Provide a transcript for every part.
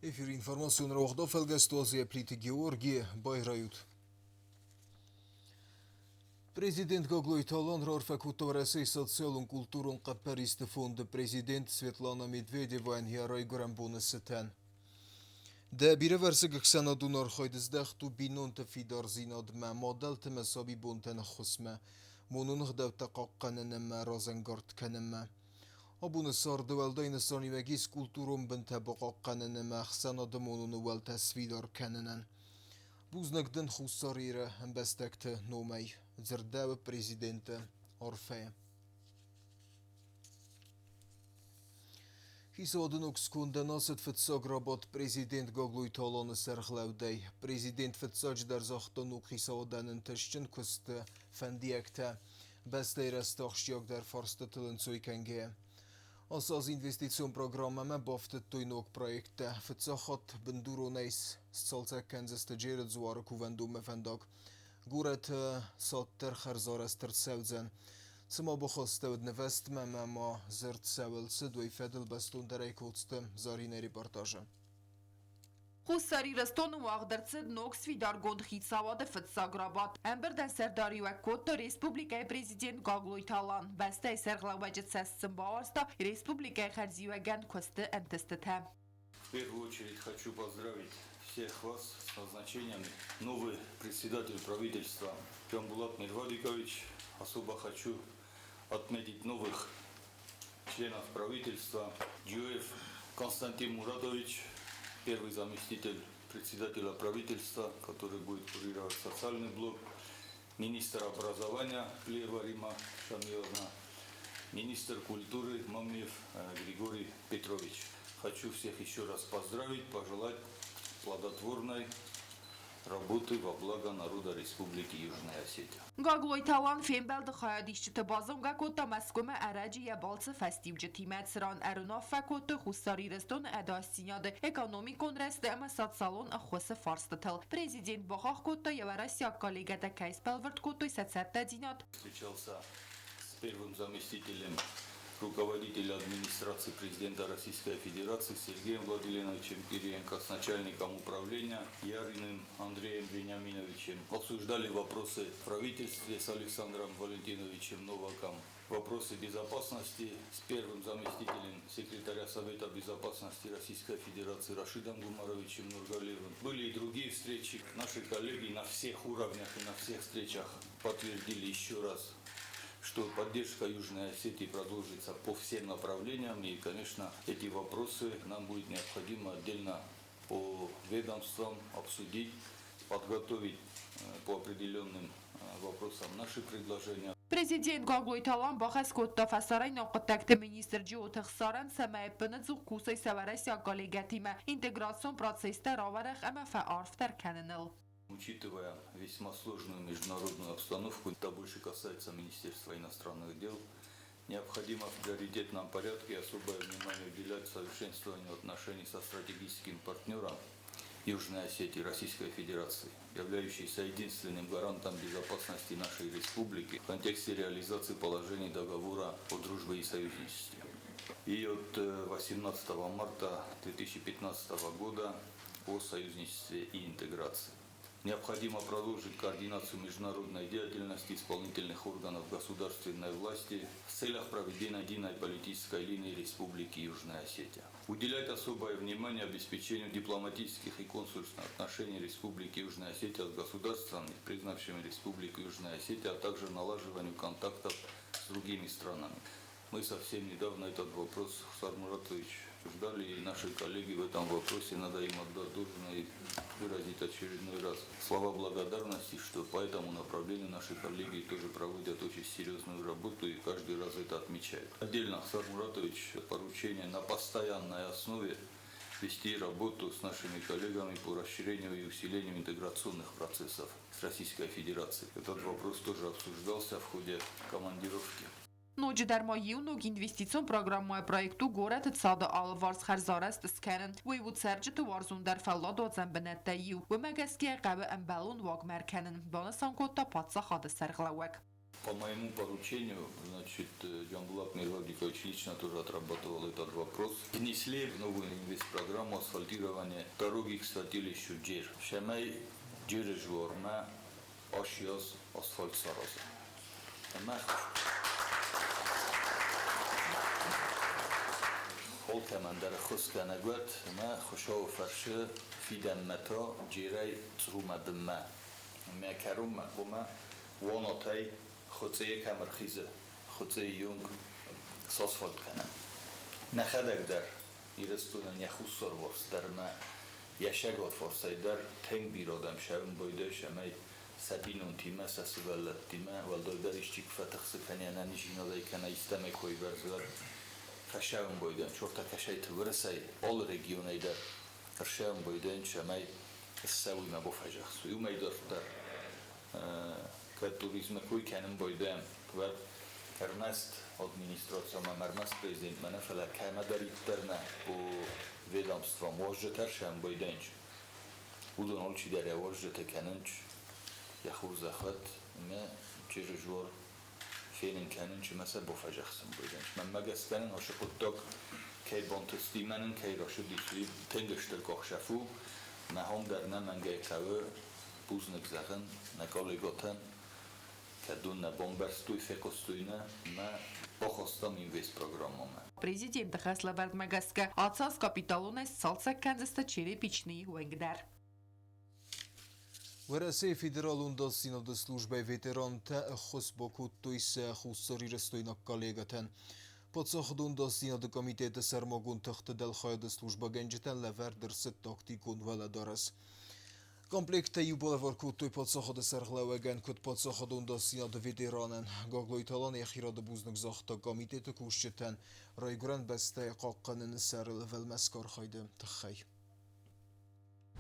Эфиры информацион рауагъдау фӕлгӕсты уадзы Плиты Георги. Байрайут. Президент Гаглойты Алан раарфӕ кодта Уӕрӕсейы социалон-культурон хъӕппӕристы фонды президент Светлана Медведевайӕн йӕ райгуырӕн боны цытӕн. Дӕ бирӕвӕрсыг ӕхсӕнадон архайд здӕхт у бинонты фидардзинадмӕ, мадӕлты ӕмӕ сабибонтӕн ӕххуысмӕ, монон ӕгъдӕуттӕ хъахъхъӕнын ӕмӕ разӕнгард кӕнынмӕ. Абоны царды уӕлдай нысаниуӕг ис культурон бынтӕ бахъахъхъӕнын ӕмӕ ӕхсӕнады монон ӕууӕлтӕ сфидар кӕнынӕн. Бузныг дын Хуссар Иры ӕмбӕстӕгты номӕй, дзырдӕуы президенты арфӕйы. Хицауады ног скондӕн ацыд фыццаг рабадт президент Гаглойты Аланы сӕргълӕудӕй. Президент фыццаджыдӕр загъта ног хицауадӕн ӕнтыстджын куысты фӕндиӕгтӕ, бӕстӕйы рӕзты ахсджиагдӕр фарстытыл ӕнцой кӕнгӕйӕ. Ацы аз инвестицион программӕмӕ бафтыдтой ног проекттӕ. Фыццаг хатт бындуронӕй сцалцӕг кӕндзысты Джеры дзуары кувӕндонмӕ фӕндаг. Горӕты цаддӕр хӕрзарӕзт ӕрцӕудзӕн. Цыма бахастӕуыд нывӕзтмӕ ӕмӕ ма дзырд цӕуыл цыд, уый фӕдыл бӕстондӕрӕй Коцты Заринӕ репортажы. Хуссар Ирыстоны уагъд ӕрцыд ног сфидаргонд хицауады фыццаг рабадт. Ӕмбырдӕн сӕрдариуӕг кодта республикӕйы президент Гаглойты Алан. Бӕстӕйы сӕргълӕууӕджы цӕст сын бауарзта республикӕйы хӕрзиуӕгӕн куысты ӕнтыстытӕ. В первую очередь хочу поздравить всех вас с назначением новый председатель правительства Джамбулат Мирвадикович. Особо хочу отметить новых членов правительства Джиоев Константин Мурадович, первый заместитель председателя правительства, который будет курировать социальный блок, министр образования Плиева Рима Шамиловна, министр культуры Мамиев Григорий Петрович. Хочу всех еще раз поздравить, пожелать плодотворной работы во благо народа Республики Южная Осетия. Гаглойты Алан фембӕлды хайадисджыты базонгӕ кодта Мӕскуымӕ ӕрӕджы йӕ балцы фӕстиуджытимӕ, цыран ӕруынаффӕ кодтой Хуссар Ирыстоны ӕдасдзинады, экономикон рӕзты ӕмӕ социалон ӕххуысы фарстытыл. Президент бахахх кодта, йӕ уӕрӕсейаг коллегӕтӕ кӕй сбӕлвырд кодтой сӕ цӕттӕдзинад. Встречался с первым заместителем руководителя администрации президента Российской Федерации Сергеем Владимировичем Кириенко, с начальником управления Яриным Андреем Вениаминовичем. Обсуждали вопросы в правительстве с Александром Валентиновичем Новаком, вопросы безопасности с первым заместителем секретаря Совета безопасности Российской Федерации Рашидом Гумаровичем Нургалиевым. Были и другие встречи. Наши коллеги на всех уровнях и на всех встречах подтвердили еще раз, что поддержка Южной Осетии продолжится по всем направлениям. И, конечно, эти вопросы нам будет необходимо отдельно по ведомствам обсудить, подготовить по определенным вопросам наши предложения. Президент Гаглойты Алан бахӕс кодта фӕсарӕйнаг хъуыддӕгты министр Джиоты Ӕхсарӕн, цӕмӕй ӕппынӕдзух кусой сӕ уӕрӕсейаг коллегӕтимӕ интеграцион процесстӕ рауӕрӕх ӕмӕ фӕарфдӕр кӕныныл. Учитывая весьма сложную международную обстановку, это больше касается Министерства иностранных дел, необходимо в приоритетном порядке особое внимание уделять совершенствованию отношений со стратегическим партнером Южной Осетии Российской Федерации, являющейся единственным гарантом безопасности нашей республики в контексте реализации положений договора о дружбе и союзничестве. И от 18 марта 2015 года о союзничестве и интеграции. Необходимо продолжить координацию международной деятельности исполнительных органов государственной власти в целях проведения единой политической линии Республики Южная Осетия. Уделять особое внимание обеспечению дипломатических и консульских отношений Республики Южная Осетия с государствами, признавшими Республику Южная Осетия, а также налаживанию контактов с другими странами. Мы совсем недавно этот вопрос, Хсар Муратович, ждали, и наши коллеги в этом вопросе, надо им отдать должное и выразить очередной раз слова благодарности, что по этому направлению наши коллеги тоже проводят очень серьезную работу и каждый раз это отмечают. Отдельно, Хсар Муратович, поручение на постоянной основе вести работу с нашими коллегами по расширению и усилению интеграционных процессов с Российской Федерацией. Этот вопрос тоже обсуждался в ходе командировки. Ноджыдӕр ма иу ног инвестицион программӕйы проект у горӕты цады алыварс хӕрзарӕзт скӕнын. Уый у цӕрджыты уарзондӕр фӕлладуадзӕн бынӕттӕй иу. Уымӕ гӕсгӕ хъӕуы ӕмбӕлон уагмӕ ӕркӕнын, банысан кодта паддзахады сӕргълӕууӕг. По моему поручению, значит, Джамбулат Мирвабикович лично тоже отрабатывал этот вопрос. Внесли в новую инвестпрограмму асфальтирование дороги к святилищу Джер. Шамай Джер жворма ашьяз асфальт сараза. Алкӕмӕн дӕр ӕххуысгӕнӕг уӕд ӕмӕ Хуыцауы фӕрцы фидӕнмӕ та Джерӕй Църумӕ бынмӕ ӕмӕ кӕронмӕ хъуамӕ Уанатӕй Хуыцъейы кӕм ӕрхизы, Хуыцъейы онг сасфальт кӕнӕм. Нӕхӕдӕг дӕр Ирыстонӕн йӕ хуссарварс дӕр ӕмӕ йӕ сӕгатварсӕй дӕр тынг бирӕ адӕм сӕвын байдайы, цӕмӕй сӕ бинонтимӕ, сӕ сывӕллӕттимӕ, уӕлдайдӕр исчи куы фӕтыхсы кӕнӕ ӕнӕниздзинадӕй кӕнӕ истӕмӕй куы айвӕрзы, уӕд фӕсӕуын байдайынц Ортакӕсӕйты Уырысӕй алы регионӕй дӕр ӕрсӕуын байдайынц, цӕмӕй ссӕуой мӕ бафӕдзӕхсой. Уымӕй дарддӕр кӕд туризмы кой кӕнын байдайӕм, уӕд ӕрмӕст администрацимӕ, ӕрмӕст президентмӕ нӕ, фӕлӕ кӕмӕдӕриддӕр нӕ по ведомствам уазджытӕ ӕрсӕуын байдайынц. Уыдон алчидӕр йӕ уазджытӕ кӕнынц, йӕ хорзӕх уӕд ӕмӕ чызджы зуар фенын кӕнын, ӕмӕ сӕ бафӕдзӕхсын байдайынц. Мӕнмӕ гӕсгӕ нын ацы хъуыддаг кӕй бантысти, мӕ нын кӕй рацыдис, уый тынг стыр къахдзӕф у. Мӕ хом дӕр нӕ мӕнгӕй хъӕуы бузныг зӕгъын нӕ коллегӕтӕн, кӕд уын нӕ бамбӕрстой, фехъуыстой нӕ, ӕмӕ бахастам инвестпрограммӕмӕ. Президенты хӕслӕвӕрдмӕ гӕсгӕ ацы аз капиталонӕй сцалцӕг кӕндзысты Черепичныйы уынг дӕр. Уӕрӕсейы Федералон ӕдасдзинады службӕйы ветерантӕ ӕххуыс бакодтой сӕ хуссарирыстойнаг коллегӕтӕн. Паддзахадон ӕдасдзинады комитеты сӕрмагонд тыхты дӕлхайады службӕгӕнджытӕн лӕвӕрд ӕрцыд тактикон уӕлӕдарӕс. Комплекттӕ иу балӕвар кодтой паддзахады сӕргълӕууӕгӕн куыд паддзахадон ӕдасдзинады ветеранӕн. Гаглойты Алан йӕхи рады бузныг загъта комитеты кусджытӕн Райгуырӕн бӕстӕйы хъахъхъӕныны сӕрыл ӕвӕлмӕцгӕ архайды тыххӕй.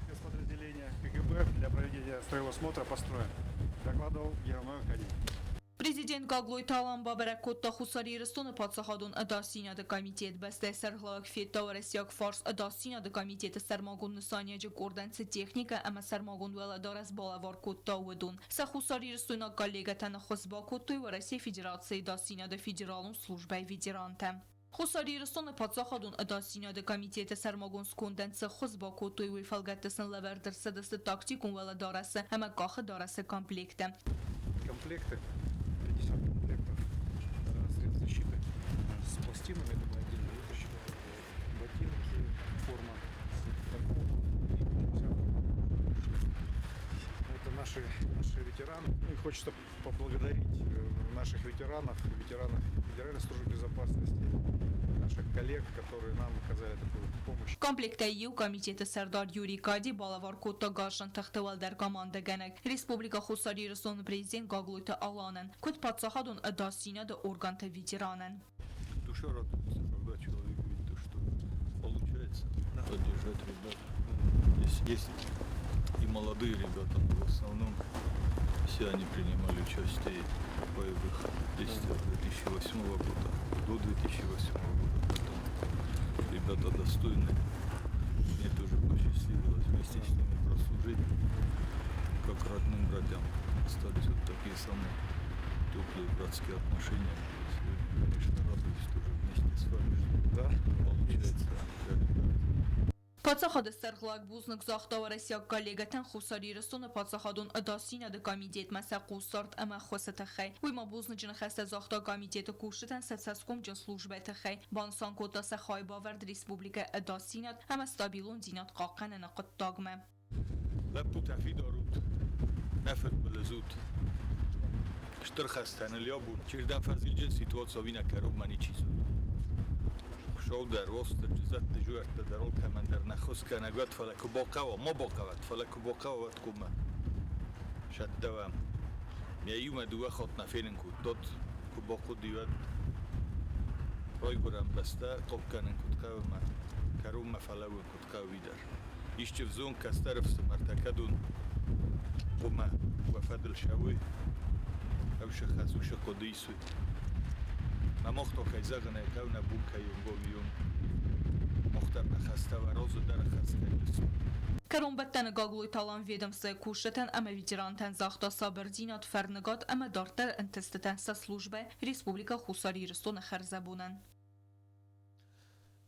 Спецподразделение КГБ для проведения строевого смотра построен. Докладывал генерал Аркадий. Президент Гаглойты Алан бабӕрӕг кодта Хуссар Ирыстоны паддзахадон ӕдасдзинады комитет. Бӕстӕйы сӕргълӕууӕг федта уӕрӕсейаг фарс ӕдасдзинады комитеты сӕрмагонд нысаниуӕджы къордӕн цы техникӕ ӕмӕ сӕрмагонд уӕлӕдарӕс балӕвар кодта, уыдон. Сӕ хуссарирыстойнаг коллегӕтӕн ӕххуыс бакодтой Уӕрӕсейы Федерацийы ӕдасдзинады федералон службӕйы ветерантӕ. Хуссар Ирыстоны паддзахадон ӕдасдзинады комитеты сӕрмагонд скондӕн цы ӕххуыс бакодтой, уый фӕлгӕтты сын лӕвӕрд ӕрцыдысты тактикон уӕлӕдарӕсы ӕмӕ къахы дарӕсы комплекттӕ. Комплекты, 50 комплектов средств защиты с пластинами, это мы отдельно вытащили, ботинки, форма, и 50. Это наши ветераны. Ну и хочется поблагодарить наших ветеранов, ветеранов Федеральной службы безопасности, наших коллег, которые нам оказали такую помощь. Комплекттӕй иу комитеты сӕрдар Юрий Кади балӕвар кодта Гарзджын тыхты уӕлдӕр командӕгӕнӕг, Республикӕ Хуссар Ирыстоны президент Гаглойты Аланӕн, куыд паддзахадон ӕдасдзинады органты ветеранӕн. Душа радуется, когда человек видит то, что получается поддержать ребят. Здесь есть и молодые ребята, но в основном все они принимали участие в боевых действиях 2008 года, до 2008 года. Поэтому ребята достойны. Мне тоже посчастливилось вместе с ними прослужить, как родным братьям. Остались вот такие самые теплые братские отношения. Сегодня, конечно, радуюсь тоже вместе с вами, что получается для ребят. Паддзахады сӕргълӕууӕг бузныг загъта уӕрӕсейаг коллегӕтӕн Хуссар Ирыстоны паддзахадон ӕдасдзинады комитетмӕ сӕ хъусдард ӕмӕ ӕххуысы тыххӕй. Уый ма бузныджы ныхӕстӕ загъта комитеты кусджытӕн сӕ цӕсгомджын службӕйы тыххӕй, банысан кодта сӕ хайбавӕрд республикӕйы ӕдасдзинад ӕмӕ стабилондзинад хъахъхъӕныны хъуыддагмӕ. Лӕппутӕ, фидар ут, нӕ фыдбылыз ут. Стыр хӕстӕ ныл абон. Чердӕм фӕзилджын ситуаци ӕви нӕ кӕронмӕ ничи зоны. Хуыцау дӕр, Уастырджи, зӕдты, зуӕрттӕ дӕр алкӕмӕн дӕр нӕ ххуыс кӕнӕг уӕд, фӕлӕ куы бахъӕуа, ма бахъӕуӕд, фӕлӕ куы бахъӕуа, уӕд хъуамӕ сӕттӕуӕм. Мӕ иумӕ дыууӕ хатт нӕ фенын кодтат, куы бахъуыди, уӕд райгуырӕн бӕстӕ хъахъхъӕнын куыд хъӕуы ӕмӕ кӕронмӕ фӕлӕууын куыд хъӕуы, уый дӕр. Исчи взонг кӕстӕр ӕфсымӕртӕ кӕд уын хъуамӕ уӕ фӕдыл сӕуой, ӕвсы хӕс усы хъуыды исуй. Мӕ мах та, кӕй зӕгъын ӕй хъӕуы, нӕ бон кӕй онгом ион. Мах Дарддӕр ныхӕстӕ уӕ разы дӕр хӕсгӕ ис. Кӕронбӕттӕны Гаглойты Алан ведомствойы кусджытӕн ӕмӕ ветерантӕн загъта сабырдзинад, фӕрныгад ӕмӕ дарддӕр ӕнтыстытӕ сӕ службӕ Республикӕ Хуссар Ирыстоны хӕрзӕбонӕн.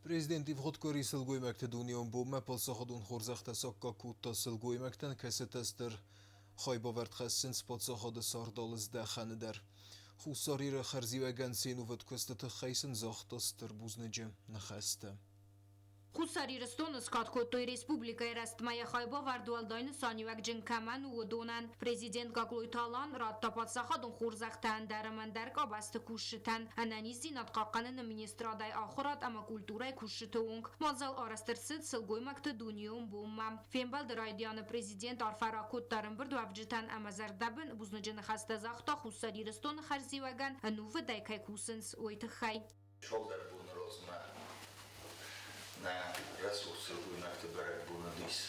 Президент ивгъуыд къуыри сылгоймӕгты дунеон бонмӕ паддзахадон хорзӕхтӕ саккаг кодта сылгоймӕгтӕн, кӕцытӕ стыр хайбавӕрд хӕссынц паддзахады цардалы здӕхӕны дӕр. Хуссар Иры хӕрзиуӕгӕн се нувыд куысты тыххӕй сын загъта стыр бузныджы ныхӕстӕ. Хуссар Ирыстоны скад кодтой республикӕйы рӕзтмӕ йӕ хайбавӕрд уӕлдай нысаниуӕгджын кӕмӕн у, уыдонӕн. Президент Гаглойты Алан радта паддзахадон хорзӕхтӕ ӕндӕр ӕмӕ ӕндӕр къабӕзты кусджытӕн, ӕнӕниздзинад хъахъхъӕныны министрадӕй ахуырад ӕмӕ культурӕйы кусджыты онг. Мадзал арӕзт ӕрцыд сылгоймӕгты дунеон бонмӕ. Фембӕлды райдианы президент арфӕ ракодта ӕрӕмбырдуӕвджытӕн ӕмӕ зӕрдӕбын бузныджы ныхӕстӕ загъта Хуссар Ирыстоны хӕрзиуӕгӕн ӕнувыдӕй кӕй кусынц, уый тыххӕй. Цалдӕр боны размӕ нӕ рӕсугъд сылгоймӕгты бӕрӕгбон уыдис.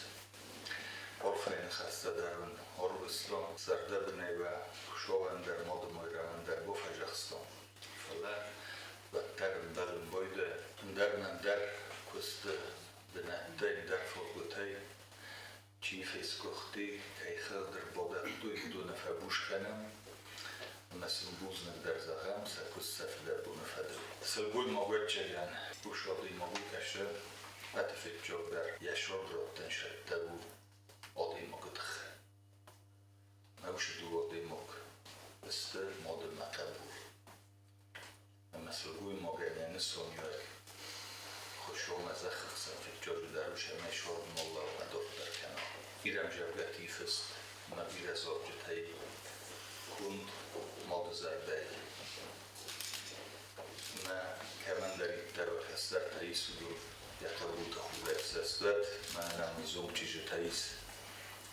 Арфӕйы ныхӕстӕ дӕр уын ӕрвыстон, зӕрдӕбынӕй уӕ Хуыцауӕн дӕр, Мады-Майрӕмӕн дӕр бафӕдзӕхстон. Фӕлӕ уӕддӕр ӕмбӕлын байдайы ӕндӕр ӕндӕр куысты бынӕттӕй, ӕндӕр фадгуытӕй чи фесгуыхти, кӕй хыгъд ӕрбадӕттой, уыдоны фӕбуз кӕнӕм ӕмӕ сын бузныг дӕр зӕгъӕм сӕ куыст, сӕ фыдӕбоны фӕдыл. Сылгоймаг ӕвӕццӕгӕн, ус адӕймаг у кӕсы, ӕты федчагдӕр йӕ сӕрд раттын цӕттӕ у адӕймагы тыххӕй. Мӕ усы дыууӕ адӕймаг сты мад ӕмӕ хъӕбул. Ӕмӕ сылгоймагӕн йӕ нысаниуӕг Хуыцаумӕ зӕххы хсӕн фыццаджы дӕр ус ӕмӕ сӕрд моллаумӕ дарддӕр кӕна. Ирӕмзӕвгӕти фыст ӕмӕ бирӕ зарджытӕй конд мады зӕрдӕйы. Мӕ кӕмӕндӕриддӕр уӕ кӕстӕртӕ ис, уыдон йӕ хъӕбулты хурӕфсӕст мӕнӕ мын зонг чызджытӕ ис,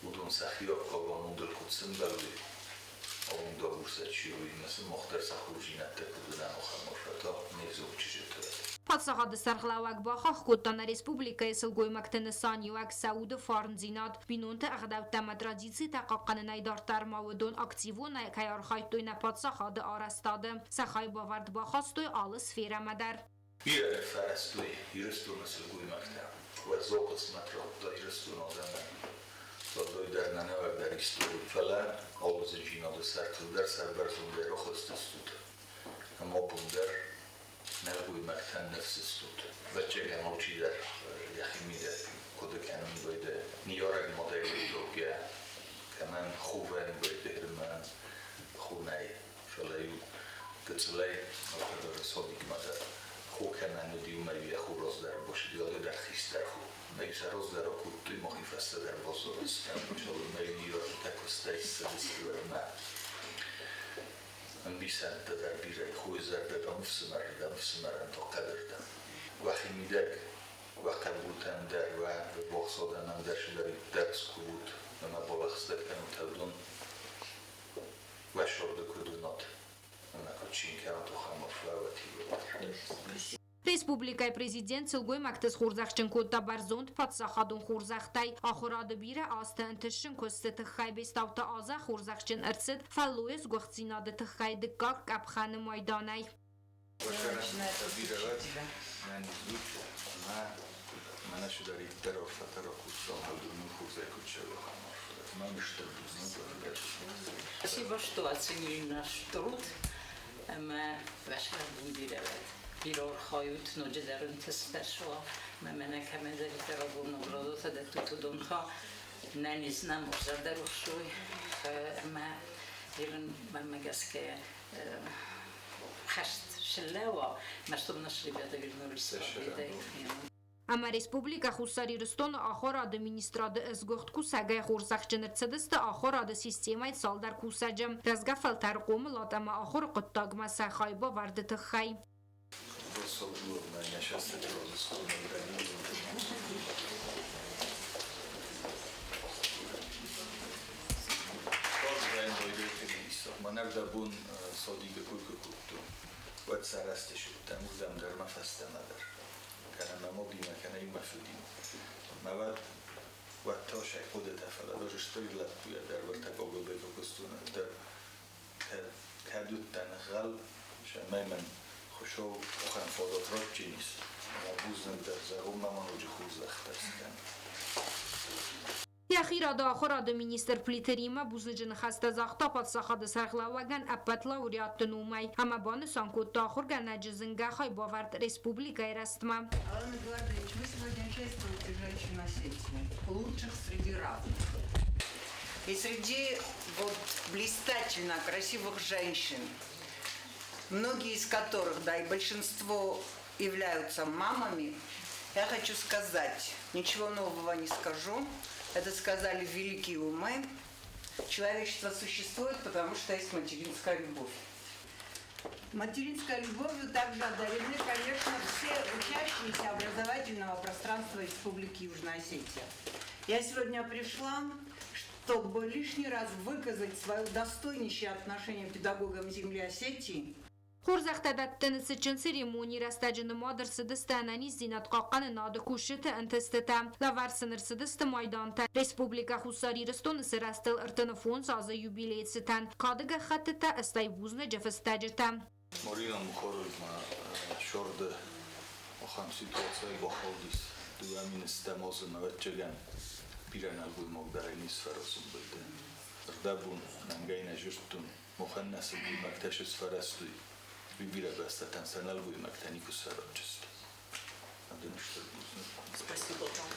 уыдон сӕхи аккаг амондыл куыд сӕмбӕлой, амондагур сӕ чи у, ӕмӕ сын мах дӕр сӕ хорздзинӕдтӕ куыд уынӕм, ахӕм арфӕтӕ не взонг чызджыты. Паддзахады сӕргълӕууӕг бахахх кодта нӕ республикӕйы сылгоймӕгты нысаниуӕг сӕ уды фарндзинад, бинонты ӕгъдӕуттӕ ӕмӕ традицитӕ хъахъхъӕнынӕй дарддӕр ма уыдон активонӕй кӕй архайдтой нӕ паддзахады арӕзтады, сӕ хайбавӕрд бахастой алы сферӕмӕ дӕр. Бирӕ ныффӕрӕзтой Ирыстоны сылгоймӕгтӕ, уӕззау хъысмӕт радта Ирыстоны адӕмӕн. Уӕлдай дӕр нӕ нӕуӕгдӕр истори, фӕлӕ алы зындзинады сӕртыл дӕр сӕрбӕрзондӕй рахызтыстут ӕмӕ абон дӕр нӕлгоймӕгтӕн ныфс стут. Ӕвӕццӕгӕн, алчидӕр йӕхимидӕг хъуыды кӕнын байдайы, ныййарӕг мадӕй райдайгӕ, кӕмӕн хувӕн байдайы, хонӕй, фӕлӕ-иу гыццылӕй алкӕдӕр садикмӕ дӕр хо кӕмӕн уыди, уымӕй-иу йӕ хо раздӕр бацыди, дӕр хистӕр хо. Мӕ-иу сӕ раздӕр акодтой, махи фӕстӕдӕр баззадыстӕм, цалынмӕ-иу ныййарджытӕ куыстӕй ссыдысты, уӕдмӕ. Ӕмбисӕндтӕ дӕр бирӕ, хойы зӕрдӕ дам ӕфсымӕрырдӕм, ӕфсымӕрӕн та хъӕдырдӕм. Уӕхи мидӕг уӕ хъӕбултӕн дӕр, уӕ ввахс адӕмӕн дӕр цыдӕриддӕр скувут ӕмӕ балӕгъстӕ кӕнут, уыдон уӕ сӕрды куыд уынат ӕмӕ куыд цин кӕнат, ахӕм арфӕ уӕ тигъ. Республикӕйы президент сылгоймӕгты схорзӕхджын кодта бӕрзонд паддзахадон хорзӕхтӕй. Ахуырады бирӕ азты ӕнтыстджын куысты тыххӕй Бестауты Азӕ хорзӕхджын ӕрцыд фӕллойы сгуыхтдзинады тыххӕй дыккаг къӕпхӕны майданӕй. Спасибо, что оценили наш труд. Ӕмӕ вӕсӕрдон бирӕ уӕд. Бирӕ архайут, ноджыдӕр ӕнтыстӕ суа, мӕ мӕнӕ кӕмӕндӕриддӕр абон наградотӕ дӕттут, уыдон та нӕниз нӕм зӕрдӕрухс уой ӕмӕ ирын мӕнмӕ гӕсгӕ хӕст слӕууа, мӕ чтобы наши ребята вернулись с победой. Ӕмӕ Республикӕ Хуссар Ирыстоны Ахуырады министрады ӕсгуыхт кусӕгӕй хорзӕхджын ӕрцыдысты ахуырады системӕйы цалдӕр кусӕджы рӕзгӕ фӕлтӕры хъомылад ӕмӕ ахуыры хъуыддагмӕ сӕ хайбавӕрды тыххӕй. Мӕнӕ бон садиги куй ку кодтон, уӕд сарӕзтӕ уырдӕм дӕр ма фӕстӕмӕ дӕр. Кӕнӕ мӕ мадимӕ, кӕнӕ иу мӕ фыдимӕ. Мӕ уӕд уӕд та сӕ хъуыдытӕ, фӕлӕ даже стыр лӕппуйӕ дӕр уӕртӕ Гогылбеты куыстон дӕр кӕд уыдтӕн ӕнхъӕл, цӕмӕй мӕн Хуыцау ахӕм фадат ратджынис. Бузныг дӕр зӕгъон, ма ма ноджы хорзӕхтӕ скӕн. Йӕхи рады ахуырады министр Плиты Риммӕ бузныджы ныхӕстӕ загъта паддзахады сӕргълӕууӕгӕн ӕппӕт лауреатты номӕй ӕмӕ банысан кодта ахуыргӕнӕджы зынгӕ хайбавӕрд республикӕйы рӕзтмӕ. Алан Эдуардович, вы сегодня чествуете женщин Осетии, лучших среди равных. И среди вот блистательно красивых женщин, многие из которых, да, и большинство являются мамами, я хочу сказать, ничего нового не скажу, это сказали великие умы. Человечество существует, потому что есть материнская любовь. Материнской любовью также одарены, конечно, все учащиеся образовательного пространства Республики Южная Осетия. Я сегодня пришла, чтобы лишний раз выказать свое достойнейшее отношение к педагогам земли Осетии. Хорзӕхтӕ дӕттыны цытджын церемонийы рӕстӕджы нымад ӕрцыдысты ӕнӕниздзинад хъахъхъӕнынады кусджыты ӕнтыстытӕ, лӕвӕрд сын ӕрцыдысты майдантӕ Республикӕ Хуссар Ирыстоны сырӕзтыл 35 азы юбилейы цытӕн, кады гӕххӕттытӕ, стӕй бузныджы фыстӕджытӕ. Марина Мухаровна сӕрды ахӕм ситуацийы бахаудис 2000 азы ӕвӕццӕгӕн бирӕ нӕлгоймаг дӕр ӕй не сфӕразын бӕлды. Ӕрдӕбон мӕнгӕй нӕ зыдтон, махӕн нӕ сылгоймӕгтӕ сфӕрӕзтой, уый бирӕ бӕстӕтӕн сӕ нӕлгоймӕгтӕ никуы сфӕразджысты. Один стыр бузныг. Спасибо вам.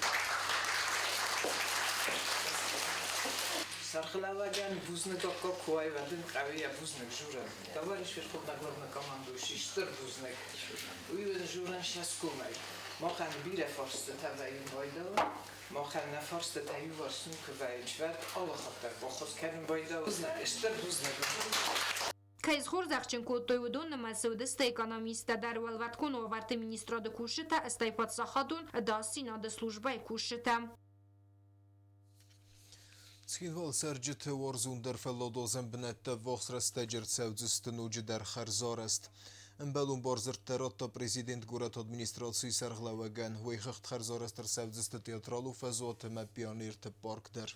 Сӕргълӕууӕгӕн бузныг аккаг куы уай, уӕд ын хъӕуы йӕ бузныг журын. Товарищ Верховный Главнокомандующий, стыр бузныг. Уый уын журын сӕскомӕй. Махӕн бирӕ фарстытӕ вӕййын байдауы, махӕн нӕ фарстытӕ иуварс никуы вӕййынц, вӕд алы хатт дӕр баххуыс кӕнын байдауы. Бузныг, стыр бузныг. Кӕй схорзӕхджын кодтой, уыдон нымӕцы уыдысты экономисттӕ дӕр, уӕлвӕткон уавӕрты министрады кусджытӕ, стӕй паддзахадон ӕдасдзинады службӕйы кусджытӕ. Цхинвалы цӕрджыты уарзондӕр фӕлладуадзӕн бынӕттӕ ӕввахс рӕстӕджы ӕрцӕудзысты ноджыдӕр хӕрзарӕзт. Ӕмбӕлон бардзырдтӕ радта президент горӕты администрацийы сӕргълӕууӕгӕн. Уый хыгъд хӕрзарӕзт ӕрцӕудзысты театралон фӕзуат ӕмӕ пионерты парк дӕр.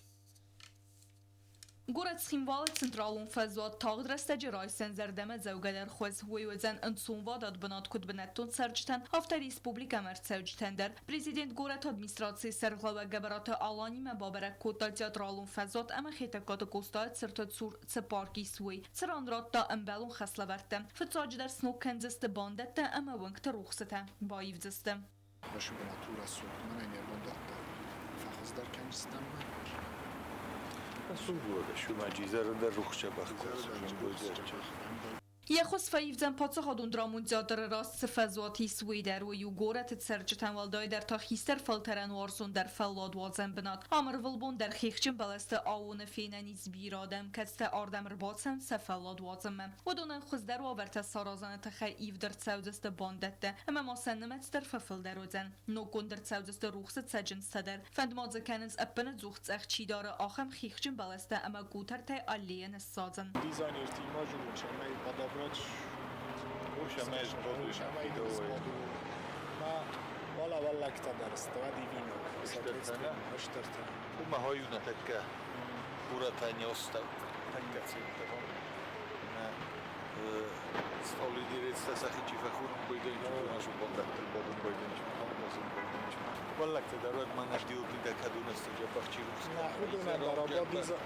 Горӕт Цхинвалы централон фӕзуат тагъд рӕстӕджы райсдзӕн зӕрдӕмӕдзӕугӕдӕр хуыз. Уый уыдзӕн ӕнцонвадат бынат куыд бынӕттон цӕрджытӕн, афтӕ республикӕмӕ ӕрцӕуджытӕн дӕр. Президент горӕты администрацийы сӕргълӕууӕг Гӕбӕраты Аланимӕ бабӕрӕг кодта театралон фӕзуат ӕмӕ Хетӕгкаты Къостайы цырты цур цы парк ис, уый, цыран радта ӕмбӕлон хӕслӕвӕрдтӕ. Фыццаджыдӕр сног кӕндзысты бандӕттӕ ӕмӕ уынгты рухсытӕ баивдзысты. Машибанату рӕсугъд мӕнӕ не рбондӕттӕ фӕхуыздӕр кӕндзыстӕм. Йӕ хуыз фӕивдзӕн паддзахадон драмон театры раз цы фӕзуат ис, уый дӕр. Уый у горӕты цӕрджытӕн, уӕлдайдӕр та хистӕр фӕлтӕрӕн уарзондӕр фӕлладуадзӕн бынат. Ам ӕрвылбон дӕр хихджын бӕлӕсты аууоны фенӕн ис бирӕ адӕм, кӕцытӕ ардӕм ӕрбацӕуынц сӕ фӕллад уадзынмӕ. Уыдонӕн хуыздӕр уавӕртӕ саразыны тыххӕй ивд ӕрцӕудзысты бандӕттӕ ӕмӕ ма сӕ нымӕц дӕр фӕфылдӕр уыдзӕн. Ноггонд ӕрцӕудзысты рухсы цӕджындзтӕ дӕр. Фӕнд ма дзы кӕнынц ӕппынӕдзух цъӕх чи дары, ахӕм хихджын бӕлӕстӕ ӕмӕ къутӕртӕй аллейӕ ныссадзын. Дизайнерти имажу чамай подобрать. Ma valahol legtadarsta divino. Uma hajuna tekkä uratani osta tekkä sitten on.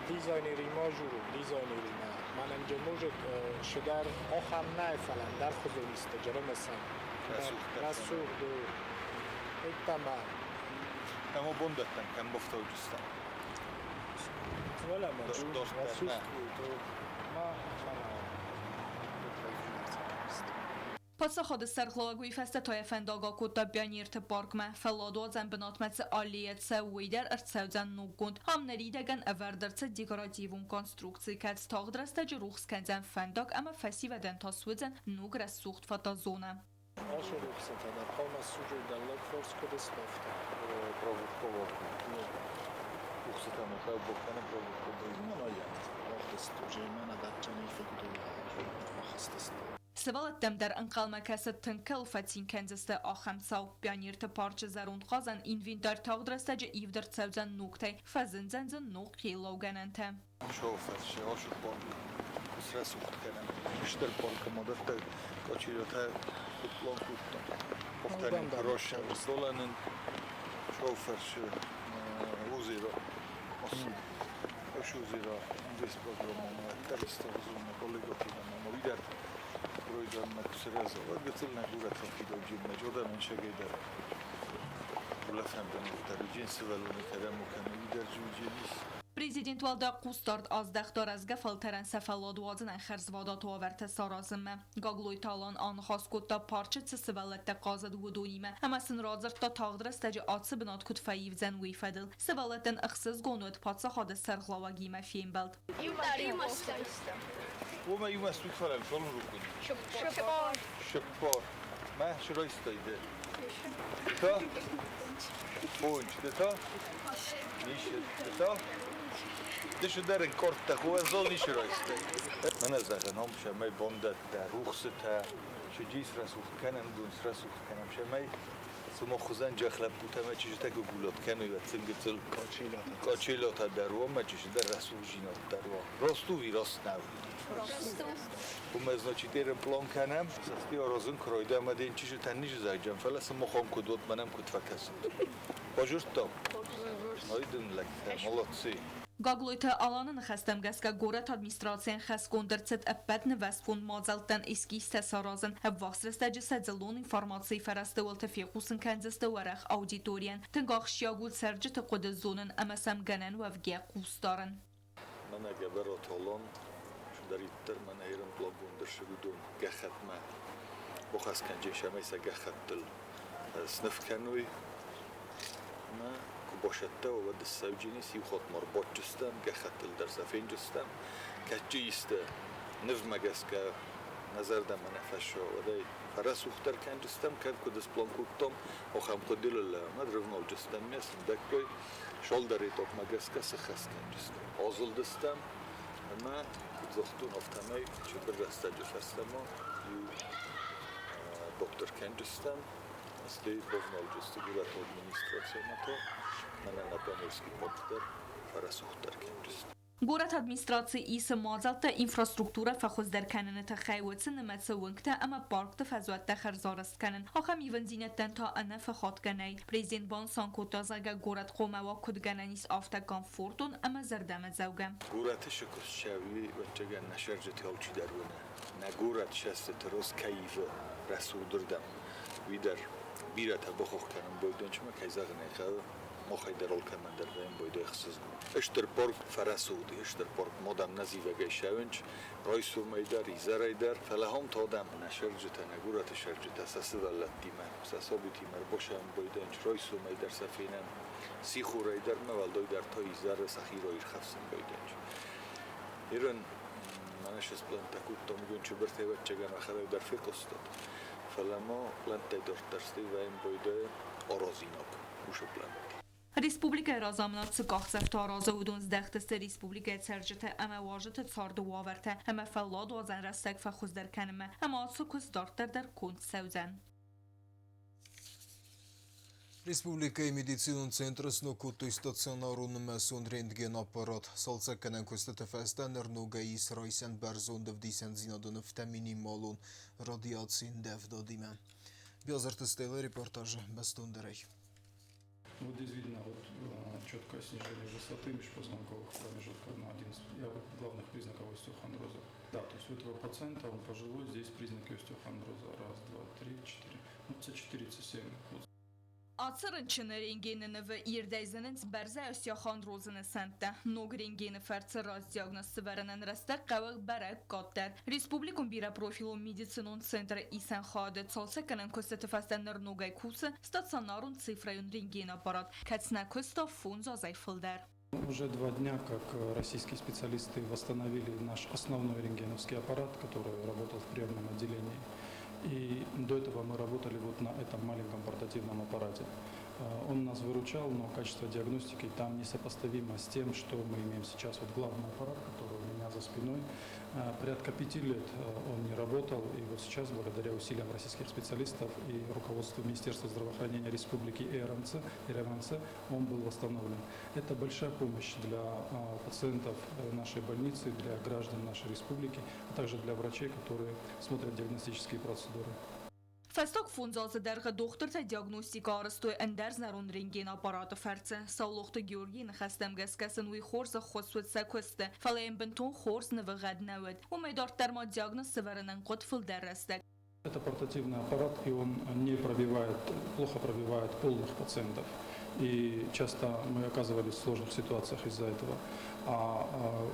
Дизайнери мажуру, дизайнери ма. Мананҷа может шудар охам найфалан дар хузуриста ҷарамасан. Расух ду. Иттама. Ама бондаттан кам бофтауҷустан. Вала мажур расух ду. Ма мана. Паддзахады сӕргълӕууӕг уый фӕстӕ та йӕ фӕндаг акодта Пионерты паркмӕ. Фӕлладуадзӕн бынатмӕ цы аллейӕ цӕуы, уый дӕр ӕрцӕудзӕн ноггонд. Ам ныридӕгӕн ӕвӕрд ӕрцыд декоративон конструкци, кӕд тагъд рӕстӕджы рухс кӕндзӕн фӕндаг ӕмӕ фӕсивӕдӕн та суыдзӕн ног рӕсугъд фотозонӕ. Ашорухсатада полностью даллак форс кодеслофта. Проводково. Ухсатана хелбокана проводково. Mana ахтестуже mana датчани фигура ахастест. Сывӕллӕттӕм дӕр ӕнхъӕлмӕ кӕсы тынг кӕуыл фӕцин кӕндзысты, ахӕм цау. Пионерты парчы зӕронд хъазӕн инвентарь тагъд рӕстӕджы ивд ӕрцӕудзӕн ногтӕй, фӕзындзӕн дзы ног хъеллаугӕнӕнтӕ. Шофер, ошо парк. Срӕсугъд кӕнӕм. Стыр паркы ма дӕттӕг кочиротӕ Куыд план кодтам? Повторим, хорошая Доленен, шофер узира, ошузира, инвестпрограмма, териставзуна, коллеготина, видер, пройдем серьезно. Гыцылна гурат фидоджин, жодам шегейдер. Улафандам даруджин сывалуни керамукан видер жуджинис. Президент уӕлдай хъусдард аздӕхта рӕзгӕ фӕлтӕрӕн сӕ фӕллад уадзынӕн хӕрзвадат уавӕртӕ саразынмӕ. Гаглойты Алан аныхас кодта парчы цы сывӕллӕттӕ хъазыд, уыдонимӕ ӕмӕ сын радзырдта, тагъд рӕстӕджы ацы бынат куыд фӕивдзӕн, уый фӕдыл. Сывӕллӕттӕн ӕхсызгон уыд паддзахады сӕргълӕууӕгимӕ фембӕлд. Уымӕ иумӕ стут фӕлӕм шолын рукун. Шыппор. Мӕ шройстойды. Та? Понч, та? Нише, та? Дышыдӕрын корттӕ хуӕзол нише ройстой. Мӕнӕ зӕгъын, ом шӕмӕй бондӕттӕ, рухсытӕ, шыджис рӕсугъд кӕнӕм, дунс рӕсугъд кӕнӕм, шӕмӕй цыма хуызӕн джах лӕппутӕ мӕ чызджытӕ гугулот кӕной, цынгыцыл качелотӕ дӕр уа, мӕ чызджы дӕр рӕсугъдзинад дӕр уа. Раст у, раст нӕу? Уымӕ, значит, ерын план кӕнӕм, сӕсти аразын кройда ӕмӕ ден чызджытӕн ницы зӕгъджӕн, фӕлӕ сымахӕн куыд уыд, мӕнӕн куыд фӕкӕсут. Базырдтам? Ай дын лӕгтӕ, молодцы. Гаглойты Аланы ныхӕстӕм гӕсгӕ горӕты администрацийӕн хӕсгонд ӕрцыд ӕппӕт нывӕзтгонд мадзӕлттӕн эскизтӕ саразын. Ӕввахс рӕстӕджы сӕ дзыллон информацийы фӕрӕзты уылты фехъусын кӕндзысты уӕрӕх аудиторийӕн. Тынг ахсджиаг у цӕрджыты хъуыды зонын ӕмӕ сӕм гӕнӕн уӕвгӕйӕ хъус дарын. Мӕнӕ Гӕбӕраты Алан, чидӕриддӕр мӕнӕ ерын пълангонд ӕрцыд, уыдон гӕххӕтмӕ бахӕс кӕнджын, цӕмӕй сӕ гӕххӕттыл сныв кӕной. Ӕмӕ куы басӕтта, уӕд ссӕуджынис, иу хатт ма ӕрбадджыстӕм, гӕххӕттыл дӕр сӕ фенджыстӕм. Кӕдджы исты нывмӕ гӕсгӕ нӕ зӕрдӕмӕ нӕ фӕсса, уӕд ӕй фӕрӕсугъддӕр кӕнджыстӕм, кӕд куыд сплан кодтам, ахӕм хъуыдыйыл ӕмӕ рывналджыстӕм ме сындӕггай шалдӕр этапмӕ гӕсгӕ сыххӕст кӕнджыстӕм. Азылдыстӕм ӕмӕ, куыд загътон, афтӕмӕй чыбыр рӕстӕджы фӕстӕмӕ иу доктор кӕнджыстӕм, стӕй бавналджысты горӕты администрацимӕ та, мӕнӕ нӕ Пионерский парк дӕр фӕрӕсугъддӕр кӕнджысты. Горӕты администраци исы мадзӕлттӕ инфраструктурӕ фӕхуыздӕр кӕныны тыххӕй, уыцы нымӕцы уынгтӕ ӕмӕ паркты фӕзуӕттӕ хӕрзарӕзт кӕнын. Ахӕм ивындзинӕдтӕн та ӕнӕ фӕхатгӕ нӕй. Президент банысан кодта, зӕгъгӕ, горӕт хъуамӕ уа куыд гӕнӕн ис, афтӕ комфортон ӕмӕ зӕрдӕмӕдзӕугӕ. Горӕты сыкуыст ӕвӕццӕгӕн нӕ сӕрджыты алчидӕр уыны. Нӕ горӕт сӕстыты роз кӕй ивы рӕсугъдырдӕм, уый дӕр бирӕтӕ бахох кӕнын бойдончымӕ, кӕй зӕгъын ӕй хъӕуы, махӕй дӕр алкӕмӕн дӕр вӕййӕм бойдой ӕхсызгон. Стыр парк фӕрӕсугъд, стыр парк мадӕм нӕ зивӕгӕй сӕуынч, райсомӕй дӕр, изӕрӕй дӕр, фӕлӕ ам та адӕм, нӕ сӕрджытӕ, нӕ горӕты сӕрджытӕ сӕ сывӕллӕттимӕ, сӕ сабитимӕ ӕрбасӕуын бойдонч, райсомӕй дӕр сӕ фенӕм, сихорӕй дӕр ма уӕлдай дӕр та изӕры сӕхи раирхӕфсын бойдонч. Ирын мӕнӕ сплантӕ кодтам, уыдон чыбыртӕ ӕвӕццӕгӕн ахӕрӕг дӕр фехъуыстат. Фӕлӕ ма плантӕй дарддӕр стӕй вӕййӕм бойдӕ аразинаг уыцы плантӕ. Республикӕйы разамынад цы къахдзӕфтӕ аразы, уыдон здӕхт сты республикӕйы цӕрджыты ӕмӕ уазджыты царды уавӕртӕ ӕмӕ фӕлладуадзӕн рӕстӕг фӕхуыздӕр кӕнынмӕ, ӕмӕ ацы куыст дарддӕр дӕр конд цӕудзӕн. Республикӕйы медицинон центры сног кодтой стационарон нымӕцон рентгенаппарат. Цалцӕггӕнӕн куыстыты фӕстӕ ныр ногӕй ис райсӕн бӕрзонд ӕвдисӕндзинады нывтӕ минималон радиацийы ӕндӕвдадимӕ. Биазырты Стеллы репортажы бӕстондӕрӕй. Вот здесь видно вот четкое снижение высоты межпозвонковых промежутков, ну, один из главных признаков остеохондроза. Да, то есть у этого пациента, он пожилой, здесь признаки остеохондроза. Раз, два, три, четыре. Ну, С4, С7. Вот. Ацы рынчыны рентгены нывы ирдӕй зынынц бӕрзӕй остеохондрозы нысӕнттӕ. Ног рентгены фӕрцы раст диагноз сӕвӕрынӕн рӕстӕг хъӕуы бӕрӕг къаддӕр. Республикон бирӕпрофилон медицинон центры исӕн хайады цалцӕггӕнӕн куыстыты фӕстӕ ныр ногӕй кусы стационарон цифрӕйон рентгенаппарат, кӕцы нӕ куыста 5 азӕй фылдӕр. Уже 2 дня, как российские специалисты восстановили наш основной рентгеновский аппарат, который работал в приемном отделении. И до этого мы работали вот на этом маленьком портативном аппарате. Он нас выручал, но качество диагностики там несопоставимо с тем, что мы имеем сейчас. Вот главный аппарат, который у меня за спиной, порядка 5 лет он не работал. И вот сейчас, благодаря усилиям российских специалистов и руководству Министерства здравоохранения Республики и РМЦ, он был восстановлен. Это большая помощь для пациентов нашей больницы, для граждан нашей республики, а также для врачей, которые смотрят диагностические процедуры. Фӕстаг 5 азы дӕргъы дохтыртӕ диагностикӕ арӕзтой ӕндӕр зӕронд рентген-аппараты фӕрцы. Саулохты Георгийы ныхӕстӕм гӕсгӕ сын уый хорз ӕххуыс уыд сӕ куысты, фӕлӕ йын бынтон хорз нывы гъӕд нӕ уыд. Уымӕй дарддӕр ма диагноз сӕвӕрынӕн хъуыд фылдӕр рӕстӕг. Это портативный аппарат, и он не пробивает, плохо пробивает полных пациентов. И часто мы оказывались в сложных ситуациях из-за этого. А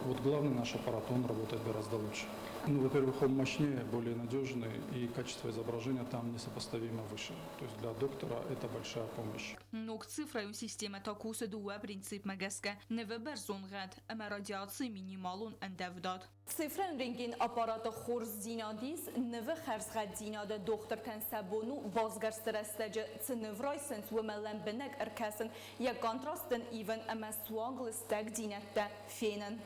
вот главный наш аппарат, он работает гораздо лучше. Ну, во-первых, он мощнее, более надежный, и качество изображения там несопоставимо выше. То есть для доктора это большая помощь. Ног цифрӕйон системӕ та кусы дыууӕ принципмӕ гӕсгӕ: нывы бӕрзонд гъӕд ӕмӕ радиацийы минималон ӕндӕвдад. Цифрӕйон рентген-аппараты хорздзинад ис нывы хӕрзгъӕддзинады. Дохтыртӕн сӕ бон у басгӕрсты рӕстӕджы цы ныв райсынц, уымӕ лӕмбынӕг ӕркӕсын, йӕ контраст ын ивын ӕмӕ суанг лыстӕгдзинӕдтӕ фенын.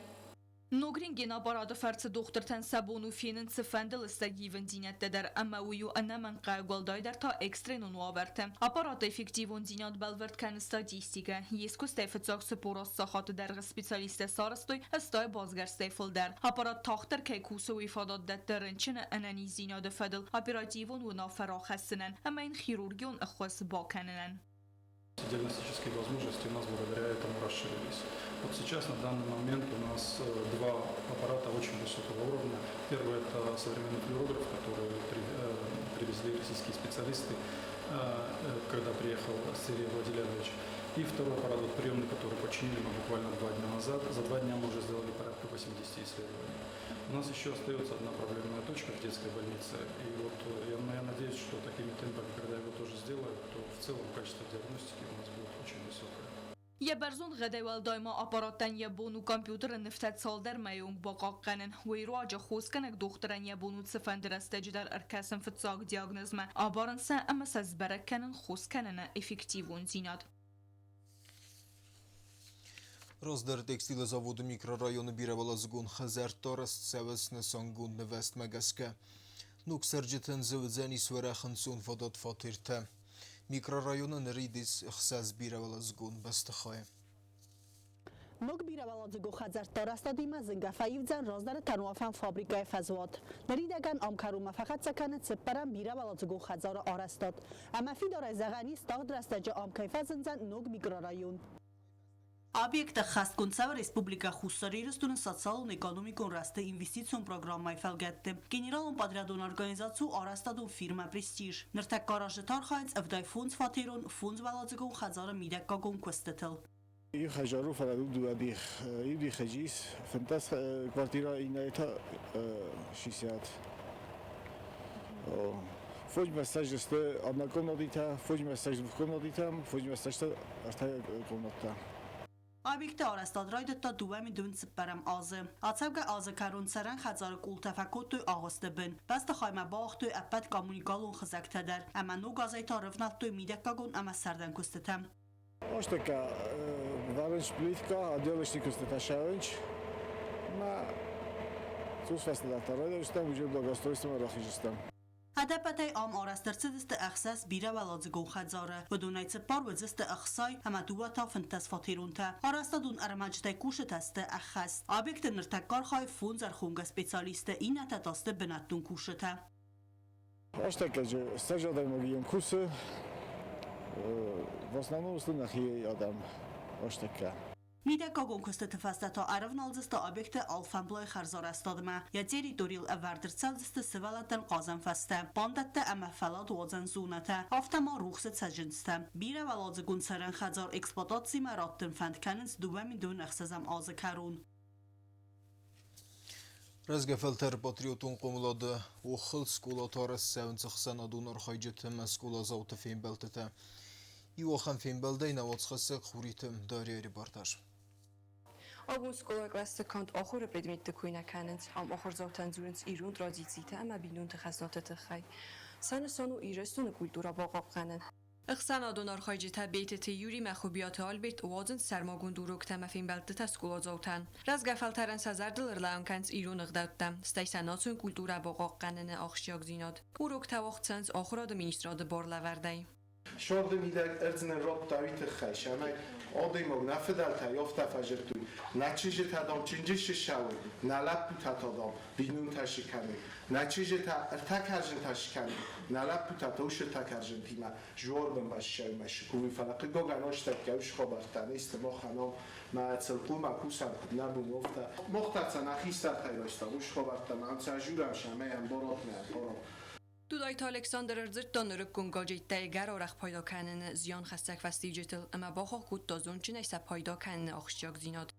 Ног рентген-аппараты фӕрцы дохтыртӕн сӕ бон у фенын цыфӕнды лыстӕг ивындзинӕдтӕ дӕр, ӕмӕ уый у ӕнӕмӕнгхъӕуӕг, уӕлдайдӕр та экстренон уавӕрты. Аппараты эффективондзинад бӕлвырд кӕны статистикӕ. Йе скуыстӕй фыццаг 48 сахаты дӕргъы специалисттӕ сарӕзтой 80 басгӕрстӕй фылдӕр. Аппарат тагъддӕр кӕй кусы, уый фадат дӕтты рынчыны ӕнӕниздзинады фӕдыл оперативон уынаффӕ рахӕссынӕн ӕмӕ йын хирургион ӕххуыс бакӕнынӕн. Диагностические возможности у нас благодаря этому расширились. Вот сейчас на данный момент у нас два аппарата очень высокого уровня. Первый – это современный флюорограф, который привезли российские специалисты, когда приехал Сергей Владимирович. И второй аппарат, вот приемный, который починили мы буквально 2 дня назад. За 2 дня мы уже сделали порядка 80 исследований. У нас еще остается одна проблемная точка в детской больнице. И вот я надеюсь, что такими темпами, когда его тоже сделают, то в целом качество диагностики у нас будет очень высокое. Йӕ бӕрзонд гъӕдӕй уӕлдай ма аппараттӕн йӕ бон у компьютеры нывтӕ цалдӕр мӕйы онг бахъахъхъӕнын. Уый руаджы хосгӕнӕг дохтырӕн йӕ бон у цыфӕнды рӕстӕджы дӕр ӕркӕсын фыццаг диагнозмӕ, абарын сӕ ӕмӕ сӕ сбӕрӕг кӕнын хос кӕныны эффективондзинад. Раздӕр текстилы заводы микрорайоны бирӕуӕладзыгон хӕдзӕрттӕ арӕзт цӕуынц нысангонд нывӕзтмӕ гӕсгӕ. Ног цӕрджытӕн дзы уыдзӕнис уӕрӕх ӕнцонвадат фатертӕ. Микрорайоны нырид ис 6 бирӕуӕладзыгон бӕстыхайы. Ног бирӕуӕладзыгон хӕдзӕртты арӕзтадимӕ зынгӕ фӕивдзӕн раздӕры тӕнуафӕн фабрикӕйы фӕзуат. Ныридӕгӕн ам кӕронмӕ фӕхӕццӕ кӕны цыппӕрӕм бирӕуӕладзыгон хӕдзары арӕзтад. Ӕмӕ фидарӕй зӕгъӕн ис, тагъд рӕстӕджы ам кӕй фӕзындзӕн ног микрорайон. Объект ӕххӕстгонд цӕуы Республикӕ Хуссар Ирыстоны социалон-экономикон рӕзты инвестицион программӕйы фӕлгӕтты. Генералон подрядон организаци у арӕзтадон фирмӕ «Престиж». Ныртӕккӕ аразджытӕ архайынц 75 фатерон фондзуӕладзыгон хӕдзары мидӕггагон куыстытыл. Иу хӕдзар у, фӕлӕ у дыууӕ дих. Иу дихы ис 15 квартирӕ, иннӕйы та 60. Фондз мӕстӕджы сты однокомнатитӕ, фондз мӕстӕджы двухкомнатитӕ, фондз мӕстӕджы ӕртӕ комнаттӕ. Объекты арӕзтад райдыдта 2004 азы. Ацӕугӕ азы кӕрон цӕрӕн хӕдзары къултӕ фӕкодтой агъуысты бын. Бӕстыхаймӕ бауагътой ӕппӕт коммуникалон хызӕгтӕ дӕр ӕмӕ ног азӕй та рывнӕлдтой мидӕггагон ӕмӕ сӕрдӕн куыстытӕм. Астӕккӕ вӕрынц плиткӕ, отделочный куыстытӕ сӕвӕрынц. Мӕ цъус фӕстӕдӕр та райдайдзыстӕм, уыджы благоустройствомӕ рахиздзыстӕм. Ӕдӕппӕтӕй ам арӕзт ӕрцыдысты 6 бирӕуӕладзыгон хӕдзары. Уыдонӕй 4 уыдзысты 60 ӕмӕ 2 та 15 фатеронтӕ. Арӕзтадон ӕрмӕджытӕй кусджытӕ сты ӕххӕст. Объекты ныртӕккӕ архайы 5 ӕрхонгӕ специалисты, иннӕтӕ та сты бынӕттон кусджытӕ. Астӕккӕ 20 адӕймаги кусы, в основном сты нӕхи адӕм астӕккӕ. Мидӕггагон куыстыты фӕстӕ та ӕрӕвналдзысты объекты алфӕмблай хӕрзарӕзтадмӕ. Йӕ территорийыл ӕвӕрд ӕрцӕудзысты сывӕллӕттӕн хъазӕн фӕзтӕ, бандӕттӕ ӕмӕ фӕлладуадзӕн зонӕтӕ, афтӕ ма рухсы цӕджындзтӕ. Бирӕуӕладзыгон цӕрӕн хӕдзар эксплуатацимӕ раттын фӕнд кӕнынц 2026 азы кӕрон. Рӕзгӕ фӕлтӕры патриотон хъомылады охыл скъолаты арӕзт цӕуынц ӕхсӕнадон архайджыты ӕмӕ скъоладзауты фембӕлдтытӕ. Иу ахӕм фембӕлдӕй нӕ уацхӕссӕг Хуриты Дарьяйы репортаж. Абон скъолайы кълӕсты канд ахуыры предметты кой нӕ кӕнынц, ам ахуырдзаутӕн дзурынц ирон традицитӕ ӕмӕ бинонты хӕзнаты тыххӕй. Сӕ нысан у Ирыстоны культурӕ бахъахъхъӕнын. Ӕхсӕнадон архайджытӕ Бейтыты Юрий ӕмӕ Хуыбиаты Альберт уадзынц сӕрмагонд уроктӕ ӕмӕ фембӕлдтытӕ скъоладзаутӕн. Рӕзгӕ фӕлтӕрӕн сӕ зӕрдыл ӕрлӕууын кӕнынц ирон ӕгъдӕуттӕ, стӕй сӕ национ культурӕ бахъахъхъӕныны ахсджиагдзинад. Уроктӕ уагъд цӕуынц ахуырады министрады барлӕвӕрдӕй. Сӕрды мидӕг ӕрдзынӕн радта уый тыххӕй, цӕмӕй Адӕймаг нӕ фыдӕлтӕй афтӕ фӕзыдтой, нӕ чызджытӕ, дам, чынджы ссӕуой, нӕ лӕппутӕ та, дам, бинонтӕ скӕной. Нӕ чызджытӕ ӕртӕ кӕрдзынтӕ скӕной, нӕ лӕппутӕ та уыцы ӕртӕ кӕрдзынтимӕ зуарбынмӕ ссӕуынмӕ скувой. Фӕлӕ хъыгагӕн астӕуккӕ уыцы хабӕрттӕ не сты махӕн ам, мӕ цылхъумӕ кусӕн куыд нӕ бон, афтӕ. Мах та сӕ нӕ хистӕртӕй райстам уыцы хабӕрттӕ ӕмӕ ам сӕ журӕм, сӕмӕй ӕмбарат нӕ ӕмбарат. Дудайты Александр ӕрдзырдта нырыккон гаджеттӕй ӕгӕр арӕх пайда кӕныны зианхӕссӕг фӕстиуджытыл ӕмӕ бахахх кодта зондджынӕй сӕ пайда кӕныны ахсджиагдзинад.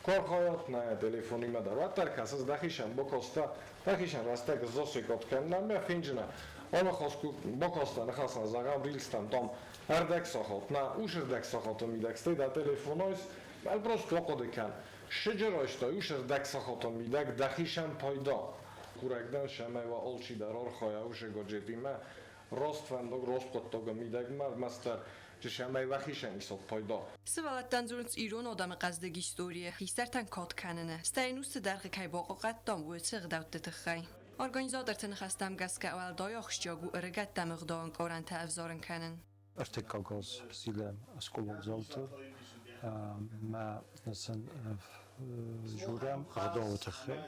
Корхайат нӕ телефонимӕ дӕр уӕддӕр кӕсыс дӕхицӕн бакастӕ, дӕхицӕн рӕстӕг засекат кӕнынӕн мӕ фенджынӕ. Аныхас бакастӕ ныхасӕн зӕгъӕм рилстӕм там ӕрдӕг сахат, нӕ ус ӕрдӕг сахаты мидӕг, стӕй дӕ телефон айс, просто ахъуыды кӕн. Сыджы райстай ус ӕрдӕг сахаты мидӕг дӕхицӕн пайда. Курӕг дӕн, цӕмӕй уӕ алчидӕр архайа уыцы гаджетимӕ раст фӕндаг, раст хъуыддагы мидӕгмӕ, ӕрмӕстдӕр цӕмӕй уӕхицӕн исат пайда. Сывӕллӕттӕн дзурынц ирон адӕмы хъӕздыг историйы, хистӕртӕн кад кӕныны, стӕй ӕнусты дӕргъы кӕй бахъахъхъӕдтам, уыцы ӕгъдӕутты тыххӕй. Организаторты ныхӕстӕм гӕсгӕ уӕлдай ахсджиаг у ӕрыгӕттӕм ӕгъдауӕн къорӕнтӕ ӕвзарын кӕнын. Ӕртыккаг аз зилӕм скъоладзауты мӕ сын дзурӕм ӕгъдауы тыххӕй,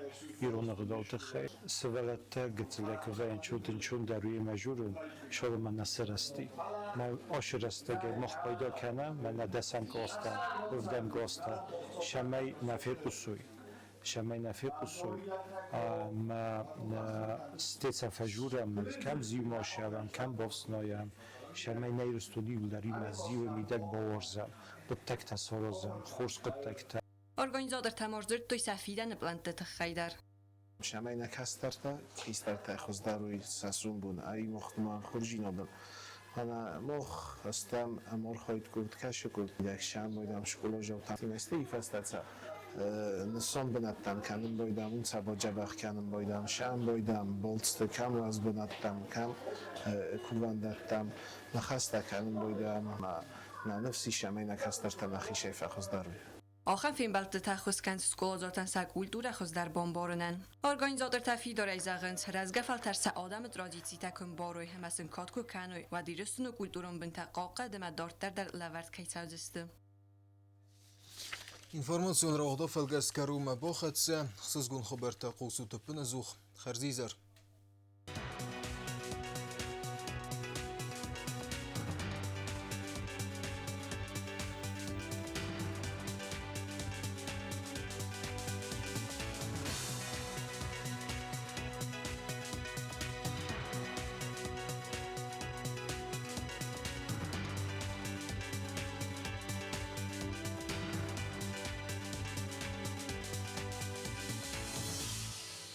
ирон ӕгъдауы тыххӕй. Сывӕллӕттӕ гыццылӕй куы вӕййынц, уӕд ӕнцондӕр у йемӕ дзурын, цалынмӕ нӕ сырӕзти. Мӕ ацы рӕстӕгӕй мах пайда кӕнӕм, мӕнӕ дӕсӕм къластӕ, ӕвдӕм къластӕ, цӕмӕй нӕ фехъусой. Цӕмӕй нӕ фехъусой ӕмӕ стецӕ фӕзурӕм, кӕм зиумӕ ссарӕм, кӕм бафснайӕм, цӕмӕй нӕ Ирыстоны иуылдӕр иумӕ зиуы мидӕг бауарзӕм, хъуыддӕгтӕ саразӕм, хорз хъуыддӕгтӕ. Организатортӕ ма сдзырдтой сӕ фидӕны пълӕнтты тыххӕй дӕр. Цӕмӕй нӕ кӕстӕртӕ, хистӕртӕ хуыздӕр уой сӕ сомбон ӕй мохтмӕ хорздзинадӕн. Фӕлӕ мох стӕм ӕмархайд куыд кӕсы, куыд ӕхсӕн байдам скъоладзаутӕ стӕй фӕстӕ сӕ нысан бынӕттӕм кӕнын байдам, уым сӕ баджабӕх кӕнын байдам, сӕм байдам, балцты кӕм уаз бынӕттӕм, кӕм кувӕндӕттӕм ныхӕстӕ кӕнын байдам. Нӕ ныфс ис, ӕмӕ нӕ кӕстӕртӕ нӕхицӕй фӕхуыздӕр уой. Ахӕм фембӕлдтытӕ ӕххуыс кӕнынц скъоладзаутӕн сӕ культурӕ хуыздӕр бамбарынӕн. Организатортӕ фидарӕй зӕгъынц, рӕзгӕ фӕлтӕр сӕ адӕмы традицитӕ куы мбарой ӕмӕ сын кад куы кӕной, уӕд Ирыстоны культурон бынтӕ хъахъхъӕд ӕмӕ дарддӕр дӕр лӕвӕрд кӕй цӕудзысты. Информацион рауагъды фӕлгӕс кӕронмӕ бахӕццӕ. Хсызгон хабӕрттӕ хъусут ӕппынӕдзух. Хӕрзизӕр!